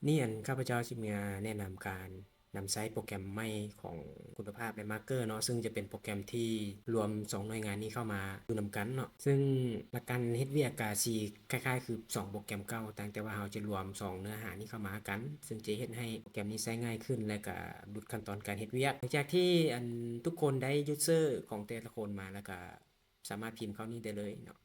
ນີ້ອັນຂ້າພະເຈົ້າຊິມາແນະນຳການນຳໃຊ້ໂປຣແກຣມໃໝ່ຂອງຄຸນນະພາບ ແລະ Marker ເນາະ, ຊຶ່ງຈະເປັນໂປຣແກຣມທີ່ລວມສອງໜ່ວຍງານນີ້ເຂົ້າມາຢູ່ນຳກັນເນາະ. ຊຶ່ງຫຼັກການເຮັດວຽກກະຊິຄ້າຍໆຄືສອງໂປຣແກຣມເກົ່າ, ຕ່າງແຕ່ວ່າເຮົາຈະລວມສອງເນື້ອຫານີ້ເຂົ້າມາຫາກັນ, ຊຶ່ງຈະເຮັດໃຫ້ໂປຣແກຣມນີ້ໃຊ້ງ່າຍຂຶ້ນ ແລະ ກະຫຼຸດຂັ້ນຕອນການເຮັດວຽກ. ຫຼັງຈາກທີ່ອັນທຸກຄົນໄດ້ user ຂອງແຕ່ລະຄົນມາ ແລ້ວກະສາມາດພິມເຂົ້ານີ້ໄດ້ເລີຍເນາະ.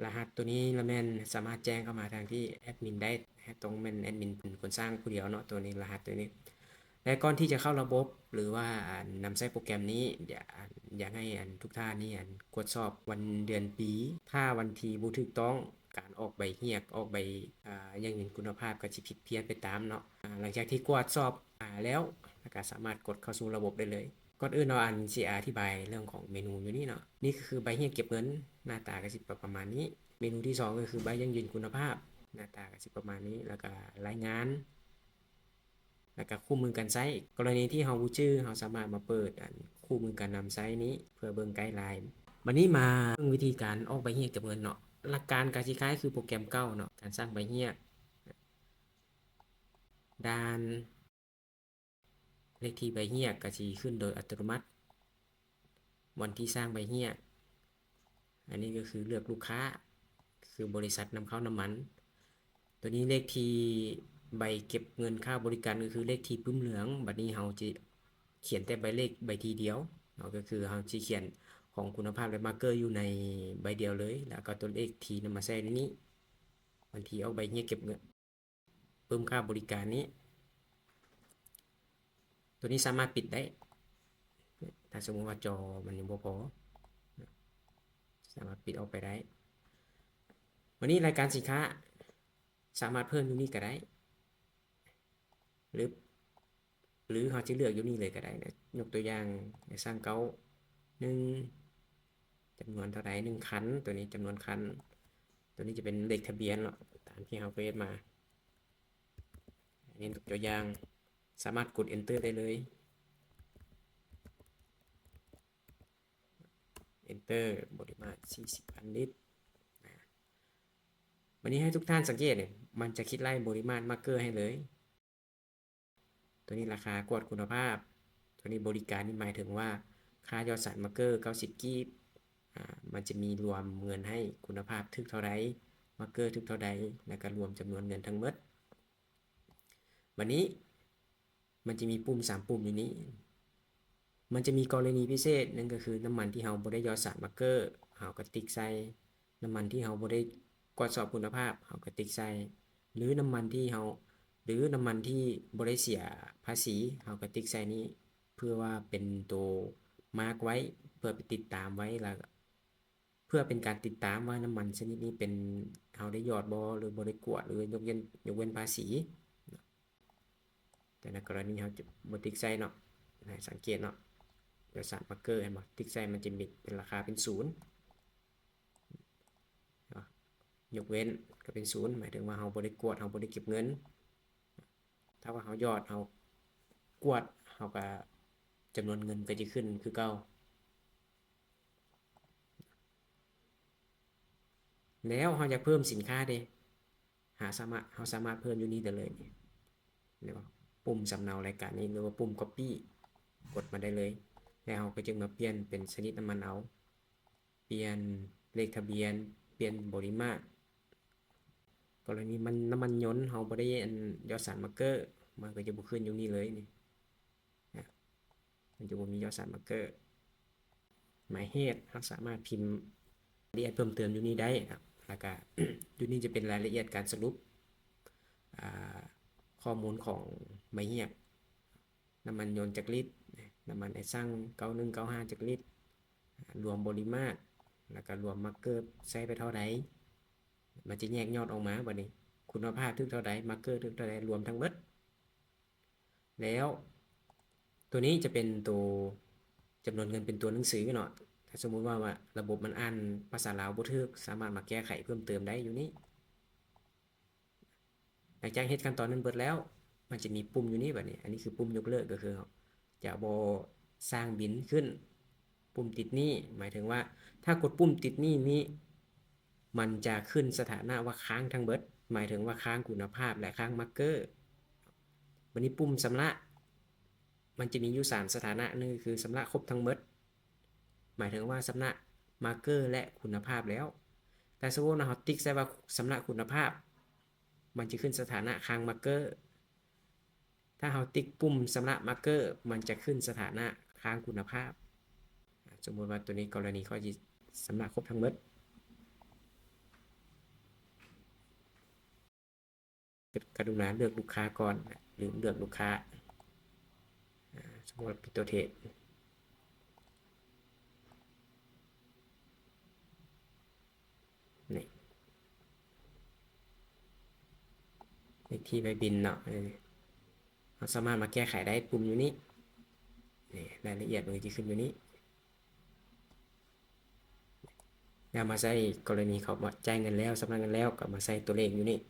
ລະຫັດໂຕນີ້ລະແມ່ນສາມາດແຈ້ງເຂົ້າມາທາງທີ່ແອດມິນໄດ້, ຕ້ອງແມ່ນແອດມິນເປັນຄົນສ້າງຜູ້ດຽວເນາະ ໂຕນີ້ ລະຫັດໂຕນີ້. ແລະ ກ່ອນທີ່ຈະເຂົ້າລະບົບ ຫຼືວ່າ ອັນ ນຳໃຊ້ໂປຣແກຣມນີ້ ຢາກ ຢາກໃຫ້ ອັນ ທຸກທ່ານນີ້ ອັນ ກວດສອບວັນເດືອນປີ, ຖ້າວັນທີບໍ່ຖືກຕ້ອງ ການອອກໃບຮຽກ ອອກໃບ ອ່າ ຢັ້ງຢືນຄຸນນະພາບ ກໍຊິຜິດພຽນໄປຕາມເນາະ. ອາ ຫຼັງຈາກທີ່ກວດສອບ ອາ ແລ້ວ ແລ້ວກໍສາມາດກົດເຂົ້າສູ່ລະບົບໄດ້ເລີຍ. ກ່ອນອື່ນເນາະ ອັນ ຊິອະທິບາຍເລື່ອງຂອງເມນູຢູ່ນີ້ເນາະ. ນີ້ກໍຄືໃບຮຽກເກັບເງິນ, ໜ້າຕາກໍຊິປະມານນີ້. ເມນູທີສອງກໍຄືໃບຢັ້ງຢືນຄຸນນະພາບ, ໜ້າຕາກໍຊິປະມານນີ້. ແລ້ວກໍລາຍງານ ແລ້ວກໍຄູ່ມືການໃຊ້. ກໍລະນີທີ່ເຮົາບໍ່ຈື່ ເຮົາສາມາດມາເປີດ ອັນ ຄູ່ມືການນຳໃຊ້ນີ້ ເພື່ອເບິ່ງໄກລາຍ. ບັດນີ້ມາເບິ່ງວິທີການອອກໃບຮຽກເກັບເງິນເນາະ. ຫຼັກການກໍຊິຄ້າຍຄືໂປຣແກຣມເກົ່າເນາະ, ການສ້າງໃບຮຽກ, ດ່ານ ເລກທີໃບຮຽກກໍຊິຂຶ້ນໂດຍອັດຕະໂນມັດ, ວັນທີສ້າງໃບຮຽກ, ອັນນີ້ກໍຄືເລືອກລູກຄ້າ ຄືບໍລິສັດນຳເຂົ້ານ້ຳມັນ. ໂຕນີ້ເລກທີໃບເກັບເງິນຄ່າບໍລິການ ກໍຄືເລກທີປຶ້ມເຫຼືອງ. ບັດນີ້ເຮົາຈະຂຽນແຕ່ໃບເລກໃບທີດຽວເນາະ, ກໍຄືເຮົາຈະຂຽນຂອງຄຸນນະພາບ ແລະ Marker ຢູ່ໃນໃບດຽວເລີຍ, ແລ້ວກໍຕົວເລກທີນຳມາໃສ່ໃນນີ້, ວັນທີອອກໃບຮຽກເກັບເງິນ ປຶ້ມຄ່າບໍລິການນີ້. ໂຕນີ້ສາມາດປິດໄດ້ ຖ້າສົມມຸດວ່າຈໍມັນຍັງບໍ່ພໍ, ສາມາດປິດອອກໄປໄດ້. ບັດນີ້ລາຍການສິນຄ້າສາມາດເພີ່ມຢູ່ນີ້ກໍໄດ້ ຫຼື ຫຼືເຮົາຈະເລືອກຢູ່ນີ້ເລີຍກໍໄດ້ນະ. ຍົກຕົວຢ່າງ ໃຫ້ສ້າງເກົ້າ ໜຶ່ງ ຈຳນວນເທົ່າໃດ ໜຶ່ງຄັນ, ໂຕນີ້ຈຳນວນຄັນ, ໂຕນີ້ຈະເປັນເລກທະບຽນເນາະ ຕາມທີ່ເຮົາເຄີຍເຮັດມາ. ນີ້ຍົກຕົວຢ່າງ ສາມາດກົດ Enter ໄດ້ເລີຍ. Enter ບໍລິມາດສີ່ສິບພັນລິດ. ບັດນີ້ໃຫ້ທຸກທ່ານສັງເກດນີ້ ມັນຈະຄິດໄລ່ບໍລິມາດ Marker ໃຫ້ເລີຍ. ໂຕນີ້ລາຄາກວດຄຸນນະພາບ, ໂຕນີ້ບໍລິການນີ້ໝາຍເຖິງວ່າຄ່າຢອດສານ Marker ເກົ້າສິບກີບ. ອາ ມັນຈະມີລວມເງິນໃຫ້ຄຸນນະພາບຖືກເທົ່າໃດ, Marker ຖືກເທົ່າໃດ, ແລ້ວກໍລວມຈຳນວນເງິນທັງໝົດ. ບັດນີ້ ມັນຈະມີປຸ່ມສາມປຸ່ມຢູ່ນີ້. ມັນຈະມີກໍລະນີພິເສດ, ນັ້ນກໍຄືນ້ຳມັນທີ່ເຮົາບໍ່ໄດ້ຢອດສານ Marker ເຮົາກໍຕິກໃສ່, ນ້ຳມັນທີ່ເຮົາບໍ່ໄດ້ກວດສອບຄຸນນະພາບ ເຮົາກໍຕິກໃສ່, ຫຼືນ້ຳມັນທີ່ເຮົາ ຫຼືນ້ຳມັນທີ່ບໍ່ໄດ້ເສຍພາສີ ເຮົາກໍຕິກໃສ່ນີ້ ເພື່ອວ່າເປັນໂຕມາກໄວ້ ເພື່ອໄປຕິດຕາມໄວ້ ແລ້ວ ເພື່ອເປັນການຕິດຕາມວ່ານ້ຳມັນຊະນິດນີ້ເປັນ ເຮົາໄດ້ຢອດບໍ່ ຫຼືບໍ່ໄດ້ກວດ ຫຼືຍົກເວັ້ນ ຍົກເວັ້ນພາສີ. ແຕ່ໃນກໍລະນີເຮົາຈະບໍ່ຕິກໃສ່ເນາະ, ໃຫ້ສັງເກດເນາະ ຢອດສານ Marker ເຫັນບໍ່ ຕິກໃສ່ມັນຈະມີເປັນລາຄາເປັນສູນເນາະ, ຍົກເວັ້ນກໍເປັນສູນ ໝາຍເຖິງວ່າເຮົາບໍ່ໄດ້ກວດ ເຮົາບໍ່ໄດ້ເກັບເງິນ. ຖ້າວ່າເຮົາຢອດ ເຮົາກວດ ເຮົາກໍ ຈຳນວນເງິນກໍຈະຂຶ້ນຄືເກົ່າ. ແລ້ວເຮົາຢາກເພີ່ມສິນຄ້າເດ ຫາສາມາດ ເຮົາສາມາດເພີ່ມຢູ່ນີ້ໄດ້ເລີຍ ນີ້ ຫຼືວ່າປຸ່ມສຳເນົາລາຍການນີ້ ຫຼືວ່າປຸ່ມ Copy ກົດມາໄດ້ເລີຍ. ແລ້ວເຮົາກໍຈຶ່ງມາປ່ຽນເປັນຊະນິດນ້ຳມັນເອົາ, ປ່ຽນເລກທະບຽນ, ປ່ຽນບໍລິມາດ. ກໍລະນີມັນ ນ້ຳມັນຍົນ ເຮົາບໍ່ໄດ້ ອັນ ຢອດສານ Marker ມັນກໍຈະບໍ່ຂຶ້ນຢູ່ນີ້ເລີຍນີ້. ມັນຈະບໍ່ມີຢອດສານ Marker. ໝາຍເຫດ ເຮົາສາມາດພິມລາຍລະອຽດເພີ່ມເຕີມຢູ່ນີ້ໄດ້ເນາະ, ແລ້ວກະ ຢູ່ນີ້ຈະເປັນລາຍລະອຽດການສະຫຼຸບ ອາ ຂໍ້ມູນຂອງໃບຮຽກ ນ້ຳມັນຍົນຈັກລິດ, ນ້ຳມັນໄອຊັງເກົ້າໜຶ່ງເກົ້າຫ້າຈັກລິດ, ລວມບໍລິມາດ ແລ້ວກະລວມ Marker ໃຊ້ໄປເທົ່າໃດ, ມັນຈະແຍກຍອດອອກມາ. ບັດນີ້ຄຸນນະພາບຖືກເທົ່າໃດ, Marker ຖືກເທົ່າໃດ, ລວມທັງໝົດ. ແລ້ວໂຕນີ້ຈະເປັນໂຕຈຳນວນເງິນເປັນຕົວໜັງສືເນາະ. ຖ້າສົມມຸດວ່າ ວ່າລະບົບມັນອ່ານພາສາລາວບໍ່ຖືກ, ສາມາດມາແກ້ໄຂເພີ່ມເຕີມໄດ້ຢູ່ນີ້. ຫຼັງຈາກເຮັດຂັ້ນຕອນນັ້ນເບິດແລ້ວ, ມັນຈະມີປຸ່ມຢູ່ນີ້ບັດນີ້. ອັນນີ້ຄືປຸ່ມຍົກເລີກ, ກໍຄືເຮົາຈະບໍ່ສ້າງບິນຂຶ້ນ. ປຸ່ມຕິດໜີ້ ໝາຍເຖິງວ່າ ຖ້າກົດປຸ່ມຕິດໜີ້ນີ້ ມັນຈະຂຶ້ນສະຖານະວ່າຄ້າງທັງເບິດ ໝາຍເຖິງວ່າຄ້າງຄຸນນະພາບ ແລະ ຄ້າງມາກເກີ. ບັດນີ້ປຸ່ມຊຳລະ ມັນຈະມີຢູ່ສາມສະຖານະ ໜຶ່ງຄືຊຳລະຄົບທັງເບິດ ໝາຍເຖິງວ່າຊຳລະມາກເກີ ແລະ ຄຸນນະພາບແລ້ວ. ແຕ່ສົມມຸດວ່າເຮົາຕິກໃສ່ວ່າຊຳລະຄຸນນະພາບ ມັນຈະຂຶ້ນສະຖານະຄ້າງມາກເກີ. ຖ້າເຮົາຕິກປຸ່ມຊຳລະມາກເກີ ມັນຈະຂຶ້ນສະຖານະຄ້າງຄຸນນະພາບ. ສົມມຸດວ່າໂຕນີ້ ກໍລະນີຂ້ອຍຊິຊຳລະຄົບທັງເບິດ. ກະ ກະລຸນາເລືອກລູກຄ້າກ່ອນ ລືມເລືອກລູກຄ້າ. ອາ ສົມມຸດວ່າເປັນຕົວເທດ ນີ້ ເລກທີໃບບິນເນາະ ເອີ ເຮົາສາມາດມາແກ້ໄຂໄດ້ ປຸ່ມຢູ່ນີ້ ນີ້ ລາຍລະອຽດມັນກໍຈະຂຶ້ນຢູ່ນີ້. ແລ້ວມາໃສ່ ກໍລະນີເຂົາມາຈ່າຍເງິນແລ້ວ ຊຳລະເງິນແລ້ວ ກໍມາໃສ່ຕົວເລກຢູ່ນີ້.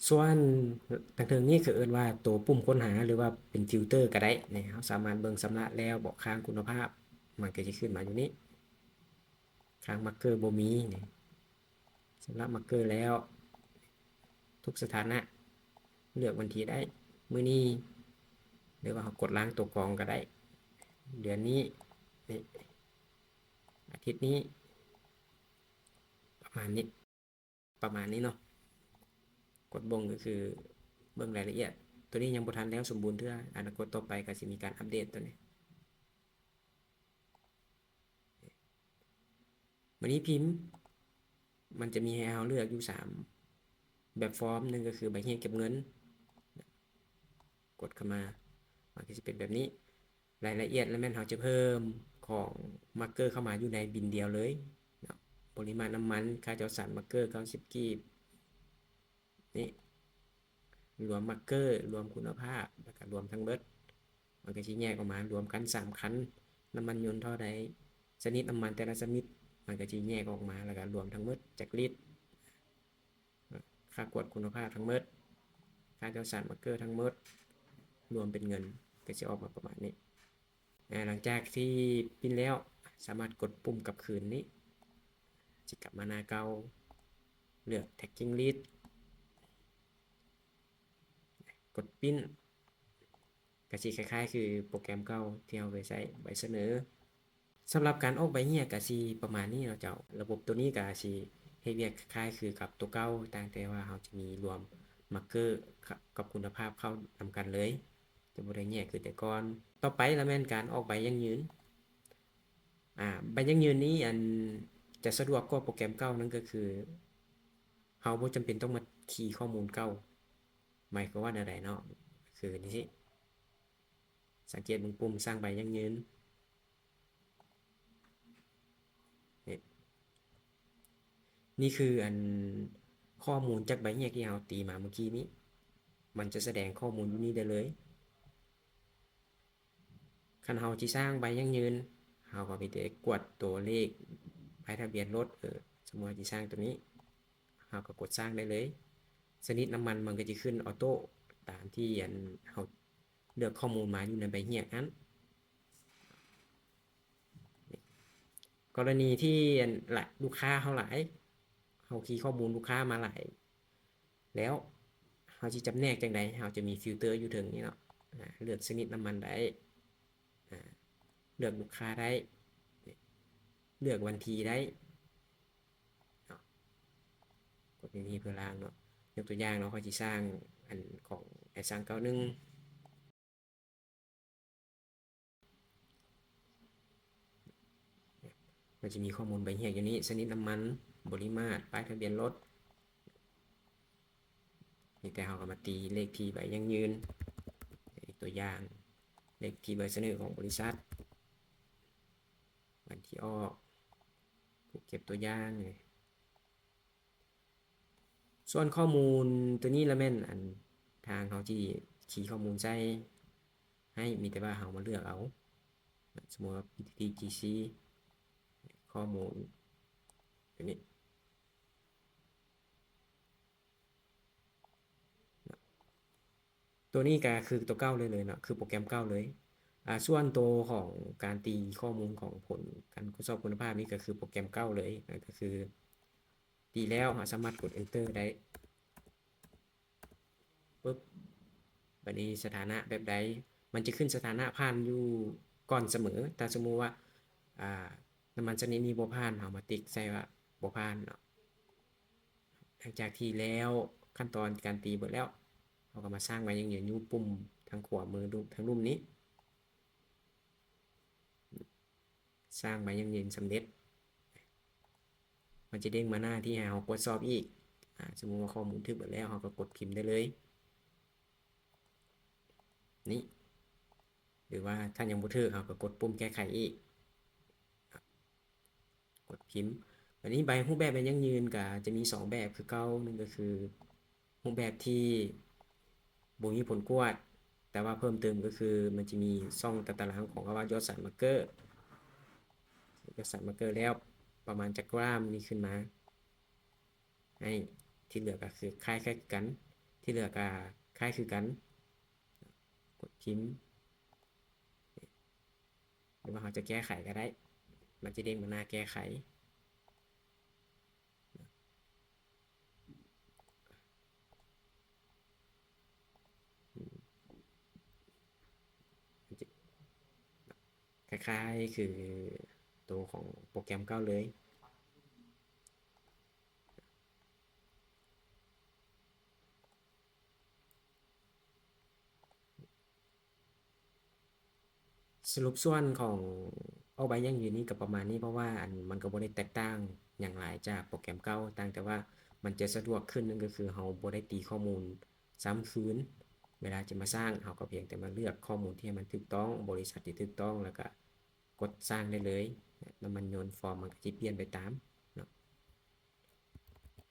ສ່ວນທາງເທິງນີ້ ເຂົາເອີ້ນວ່າໂຕປຸ່ມຄົ້ນຫາ ຫຼືວ່າເປັນຟິວເຕີກໍໄດ້. ນີ້ ເຮົາສາມາດເບິ່ງຊຳລະແລ້ວບໍ ຄ້າງຄຸນນະພາບ ມັນກໍຈະຂຶ້ນມາຢູ່ນີ້. ຄ້າງມາກເກີບໍ່ມີ ນີ້ ຊຳລະມາກເກີແລ້ວ ທຸກສະຖານະ ເລືອກວັນທີໄດ້ ມື້ນີ້ ຫຼືວ່າເຮົາກົດລ້າງຕົວກອງກໍໄດ້ ເດືອນນີ້ ນີ້ ອາທິດນີ້ ປະມານນີ້ ປະມານນີ້ເນາະ. ກົດບົ່ງກໍຄືເບິ່ງລາຍລະອຽດ ໂຕນີ້ຍັງບໍ່ທັນແລ້ວສົມບູນເທື່ອ ອະນາຄົດຕໍ່ໄປກໍຊິມີການອັບເດດໂຕນີ້. ບັດນີ້ພິມ ມັນຈະມີໃຫ້ເຮົາເລືອກຢູ່ສາມແບບຟອມ ໜຶ່ງກໍຄືໃບຮຽກເກັບເງິນ ກົດເຂົ້າມາ ມັນກໍຊິເປັນແບບນີ້. ລາຍລະອຽດລະແມ່ນເຮົາຈະເພີ່ມຂອງມາກເກີເຂົ້າມາຢູ່ໃນບິນດຽວເລີຍເນາະ ປະລິມານນ້ຳມັນ ຄ່າເຈົ້າສານມາກເກີ ເກົ້າສິບກີບ ນີ້ ລວມມາກເກີ ລວມຄຸນນະພາບ ແລ້ວກໍລວມທັງເບິດ ມັນກໍຊິແຍກອອກມາ ລວມກັນສາມຄັນ ນ້ຳມັນຍົນເທົ່າໃດ ຊະນິດນ້ຳມັນແຕ່ລະຊະນິດ ມັນກໍຊິແຍກອອກມາ ແລ້ວກໍລວມທັງເບິດຈັກລິດ ຄ່າກວດຄຸນນະພາບທັງເບິດ ຄ່າເຈົ້າສານມາກເກີທັງເບິດ ລວມເປັນເງິນ ກໍຊິອອກມາປະມານນີ້. ອາ ຫຼັງຈາກທີ່ປິ່ນແລ້ວ ສາມາດກົດປຸ່ມກັບຄືນນີ້ ຊິກັບມາໜ້າເກົ່າ ເລືອກ tracking list ກົດ print ກໍຊິຄ້າຍໆຄືໂປຣແກຣມເກົ່າທີ່ເຮົາເຄີຍໃຊ້ ໃບສະເໜີ. ສຳລັບການອອກໃບຮຽກກໍຊິປະມານນີ້ເນາະເຈົ້າ. ລະບົບໂຕນີ້ກໍຊິເຮັດວຽກຄ້າຍໆຄືກັບໂຕເກົ່າ ຕ່າງແຕ່ວ່າເຮົາຈະມີລວມມາກເກີກັບຄຸນນະພາບເຂົ້ານຳກັນເລີຍ ຈະບໍ່ໄດ້ແຍກຄືແຕ່ກ່ອນ. ຕໍ່ໄປລະແມ່ນການອອກໃບຢັ້ງຢືນ. ອາ ໃບຢັ້ງຢືນນີ້ ອັນ ຈະສະດວກກວ່າໂປຣແກຣມເກົ່າ ນັ້ນກໍຄື ເຮົາບໍ່ຈຳເປັນຕ້ອງມາຄີຂໍ້ມູນເກົ່າ. ໝາຍຄວາມວ່າແນວໃດເນາະ? ຄືນີ້ ສັງເກດເບິ່ງປຸ່ມສ້າງໃບຢັ້ງຢືນ. ນີ້ ນີ້ຄືອັນຂໍ້ມູນຈາກໃບຮຽກທີ່ເຮົາຕີມາເມື່ອກີ້ນີ້ ມັນຈະສະແດງຂໍ້ມູນຢູ່ນີ້ໄດ້ເລີຍ. ຄັນເຮົາຊິສ້າງໃບຢັ້ງຢືນ ເຮົາກໍມີແຕ່ກວດຕົວເລກປ້າຍທະບຽນລົດ ເອີ ສົມມຸດວ່າຊິສ້າງຕົວນີ້ ເຮົາກໍກົດສ້າງໄດ້ເລີຍ. ຊະນິດນ້ຳມັນມັນກໍຈະຂຶ້ນອອໂຕ້ຕາມທີ່ອັນເຮົາເລືອກຂໍ້ມູນມາຢູ່ໃນໃບຮຽກຫັ້ນ. ກໍລະນີທີ່ອັນ ລະ ລູກຄ້າເຮົາຫຼາຍ ເຮົາຄີຂໍ້ມູນລູກຄ້າມາຫຼາຍແລ້ວ ເຮົາຊິຈຳແນກຈັ່ງໃດ? ເຮົາຈະມີຟິວເຕີຢູ່ເທິງນີ້ເນາະ ອາ ເລືອກຊະນິດນ້ຳມັນໄດ້ ອາ ເລືອກລູກຄ້າໄດ້ ເລືອກວັນທີໄດ້ເນາະ. ກົດນີ້ເພື່ອລ້າງເນາະ. ຍົກຕົວຢ່າງເນາະ ຂ້ອຍຊິສ້າງອັນຂອງໄອ້ຊ່າງເກົ້າໜຶ່ງ ມັນຈະມີຂໍ້ມູນໃບຮຽກຢູ່ນີ້ ຊະນິດນ້ຳມັນ, ບໍລິມາດ, ປ້າຍທະບຽນລົດ. ນີ້ແຕ່ເຮົາກໍມາຕີເລກທີໃບຢັ້ງຢືນ ຕົວຢ່າງ ເລກທີໃບສະເໜີຂອງບໍລິສັດ, ວັນທີອອກ, ຜູ້ເກັບຕົວຢ່າງ. ສ່ວນຂໍ້ມູນຕົວນີ້ລະແມ່ນອັນທາງເຮົາຊິຄີຂໍ້ມູນໃສ່ໃຫ້ ມີແຕ່ວ່າເຮົາມາເລືອກເອົາ. ສົມມຸດວ່າ PTTGC ຂໍ້ມູນ ຕົວນີ້ ຕົວນີ້ກໍຄືຕົວເກົ່າເລີຍເນາະ ຄືໂປຣແກຣມເກົ່າເລີຍ. ອາ ສ່ວນຕົວຂອງການຕີຂໍ້ມູນຂອງຜົນການທົດສອບຄຸນນະພາບນີ້ ກໍຄືໂປຣແກຣມເກົ່າເລີຍ ກໍຄືຕີແລ້ວ ເຮົາສາມາດກົດ Enter ໄດ້ ປຶບ ບາດນີ້ສະຖານະແບບໃດ ມັນຈະຂຶ້ນສະຖານະຜ່ານຢູ່ກ່ອນສະເໝີ. ຖ້າສົມມຸດວ່າ ອາ ນ້ຳມັນຊະນິດນີ້ບໍ່ຜ່ານ ເຮົາມາຕິກໃສ່ວ່າບໍ່ຜ່ານເນາະ. ຫຼັງຈາກທີ່ແລ້ວຂັ້ນຕອນການຕີເບິດແລ້ວ ເຮົາກໍມາສ້າງໄວ້ຢັ້ງຢືນຢູ່ປຸ່ມທາງຂວາມື ທາງລຸ່ມນີ້ ສ້າງໄວ້ຢັ້ງຢືນສຳເລັດ ມັນຈະເດ້ງມາໜ້າທີ່ໃຫ້ເຮົາກວດສອບອີກ. ອາ ສົມມຸດວ່າຂໍ້ມູນຖືກເບິດແລ້ວ ເຮົາກໍກົດພິມໄດ້ເລີຍ ນີ້ ຫຼືວ່າຖ້າຍັງບໍ່ຖືກ ເຮົາກໍກົດປຸ່ມແກ້ໄຂອີກ ກົດພິມ. ບາດນີ້ໃບຮູບແບບແມ່ນຢັ້ງຢືນກໍຈະມີສອງແບບຄືເກົ່າ ໜຶ່ງກໍຄືຮູບແບບທີ່ບໍ່ມີຜົນກວດ ແຕ່ວ່າເພີ່ມເຕີມກໍຄືມັນຈະມີຊ່ອງຕາຕະລາງຂອງຄຳວ່າ ຍອດສານມາເກີ ຍອດສານມາເກີແລ້ວປະມານຈັກກຣາມນີ້ຂຶ້ນມາ ໃຫ້ທີ່ເຫຼືອກໍຄືຄ້າຍໆຄືກັນ ທີ່ເຫຼືອກໍຄ້າຍຄືກັນ ກົດພິມ ຫຼືວ່າເຮົາຈະແກ້ໄຂກໍໄດ້ ມັນຈະເດ້ງມາໜ້າແກ້ໄຂ ຄ້າຍໆຄືໂຕຂອງໂປຣແກຣມເກົ່າເລີຍ. ສະຫຼຸບສ່ວນຂອງອອກໃບຢັ້ງຢືນນີ້ກໍປະມານນີ້ ເພາະວ່າອັນ ມັນກໍບໍ່ໄດ້ແຕກຕ່າງຫຍັງຫຼາຍຈາກໂປຣແກຣມເກົ່າ ຕ່າງແຕ່ວ່າມັນຈະສະດວກຂຶ້ນ ໜຶ່ງກໍຄືເຮົາບໍ່ໄດ້ຕີຂໍ້ມູນຊ້ຳຄືນ ເວລາຈະມາສ້າງ ເຮົາກໍພຽງແຕ່ມາເລືອກຂໍ້ມູນທີ່ໃຫ້ມັນຖືກຕ້ອງ ບໍລິສັດທີ່ຖືກຕ້ອງ ແລ້ວກໍກົດສ້າງໄດ້ເລີຍ. ນ້ຳມັນຍົນ ຟອມ ມັນກໍຈະປ່ຽນໄປຕາມເນາະ.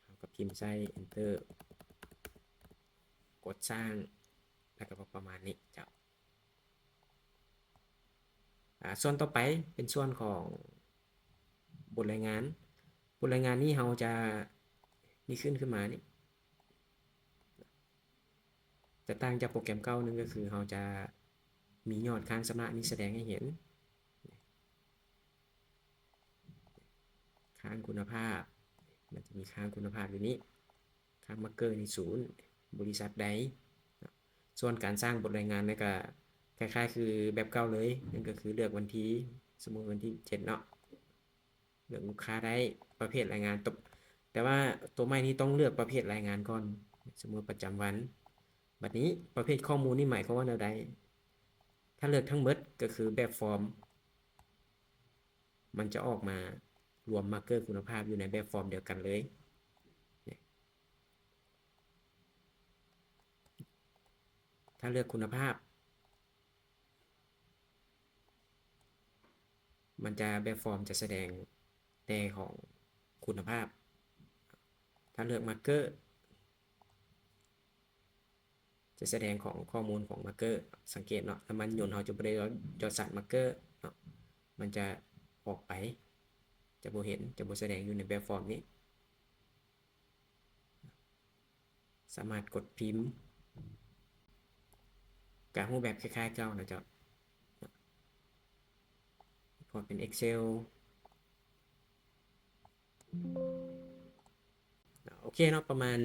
ເຮົາກໍພິມໃສ່ Enter ກົດສ້າງ ແລ້ວກໍປະມານນີ້ເຈົ້າ. ອາ ສ່ວນຕໍ່ໄປເປັນສ່ວນຂອງບົດລາຍງານ. ບົດລາຍງານນີ້ເຮົາຈະ ນີ້ຂຶ້ນ ຂຶ້ນມານີ້ ຈະຕ່າງຈາກໂປຣແກຣມເກົ່າ ໜຶ່ງກໍຄືເຮົາຈະມີຍອດຄ້າງຊຳລະນີ້ສະແດງໃຫ້ເຫັນ. ຄ້າງຄຸນນະພາບ ມັນຈະມີຄ້າງຄຸນນະພາບຢູ່ນີ້ ຄ້າງມາເກີນີ້ສູນ ບໍລິສັດໃດ. ສ່ວນການສ້າງບົດລາຍງານນີ້ກໍຄ້າຍໆຄືແບບເກົ່າເລີຍ ນັ້ນກໍຄືເລືອກວັນທີ ສົມມຸດວັນທີເຈັດເນາະ ເລືອກລູກຄ້າໄດ້ ປະເພດລາຍງານ ແຕ່ວ່າຕົວໃໝ່ນີ້ຕ້ອງເລືອກປະເພດລາຍງານກ່ອນ ສົມມຸດປະຈຳວັນ. ບັດນີ້ປະເພດຂໍ້ມູນນີ້ໝາຍຄວາມວ່າແນວໃດ? ຖ້າເລືອກທັງໝົດກໍຄືແບບຟອມ ມັນຈະອອກມາລວມມາເກີຄຸນນະພາບຢູ່ໃນແບບຟອມດຽວກັນເລີຍ. ຖ້າເລືອກຄຸນນະພາບ ມັນຈະ ແບບຟອມຈະສະແດງແຕ່ຂອງຄຸນນະພາບ. ຖ້າເລືອກມາເກີ ຈະສະແດງຂອງຂໍ້ມູນຂອງມາເກີ. ສັງເກດເນາະ ນ້ຳມັນຍົນເຮົາຈະບໍ່ໄດ້ຢອດສານມາເກີເນາະ ມັນຈະອອກໄປ ຈະບໍ່ເຫັນ ຈະບໍ່ສະແດງຢູ່ໃນແບບຟອມນີ້. ສາມາດກົດພິມ ກະຮູບແບບຄ້າຍໆເກົ່ານະເຈົ້າ ພວກເປັນ Excel. ໂອເຄເນາະ ປະມານ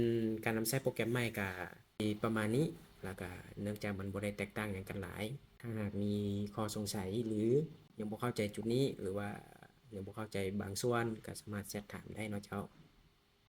ການນຳໃຊ້ໂປຣແກຣມໃໝ່ກະມີປະມານນີ້ ແລ້ວກະເນື່ອງຈາກມັນບໍ່ໄດ້ແຕກຕ່າງຫຍັງກັນຫຼາຍ ຖ້າຫາກມີຂໍ້ສົງໄສ ຫຼື ຍັງບໍ່ເຂົ້າໃຈຈຸດນີ້ ຫຼືວ່າຍັງບໍ່ເຂົ້າໃຈບາງສ່ວນ ກະສາມາດແຊັດຖາມໄດ້ເນາະເຈົ້າ.